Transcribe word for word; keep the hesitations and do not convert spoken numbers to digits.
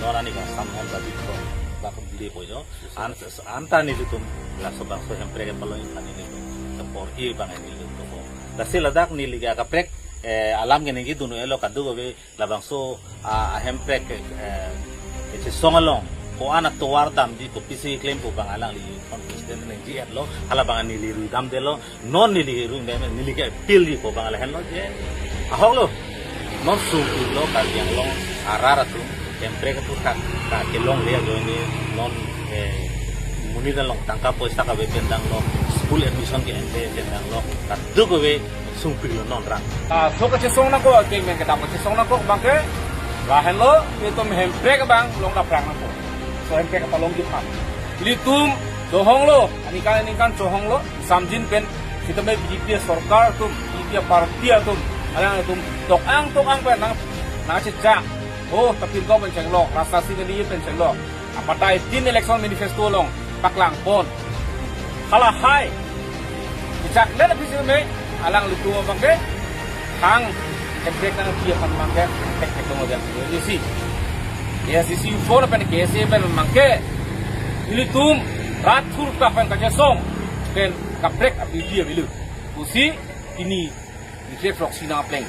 Non ani bang samhon badi ko bak beli po jo. An anta nelitum laso bangso hemprek palong iphan nelitum. Kepor-i bang nelitum ko. Lasi ladak neli kaprek, eh, alam ke ningje dun-elo kadokave labangso, ah, hemprek, eh, kachesong along ko-an atovar damji kopisi claim ko bang alangli constituency ningje-etlo, hala bang neli ru damdelo. Non neli ru dam, neli ke appeal ji ko bang lahenlo je. Ahok lo. Non sungpik lo Karbi Anglong arat atum, hemprek atum ka, ka kelongle ajoine non, eh, monit along tangka poisa kave pen danglo, school admission ke ente pen danglo, kadokave sungpik lo non rat. Ah, so kachesong nangkok, ke men kedam kachesong nangkok bang ke, lahenlo, itum hemprek bang long daphrang nangkok. So hemprek palongji aphan. Ilitum, chohonglo, aningkan aningkan chohonglo, samjin pen, sitame B J P sorkar atum, B J P party atum, alangtum, tok-ang tok-ang pen nang, nangchechak. Oh, tapi kau pen chenglok, rasa sih kali pen chenglok. Apatai tin election manifesto along paklangpon. Halahai. Chak le na pisi me alanglitum abang ke hang hemprek nangpi aphan abang ke tek tek tong dia. Isi. A I C C phone pen ke se pen abang ke ilitum rat thur ka pen kachesong pen kaprek api dia bilu. Pusi pini hemprek proxy nangpleng.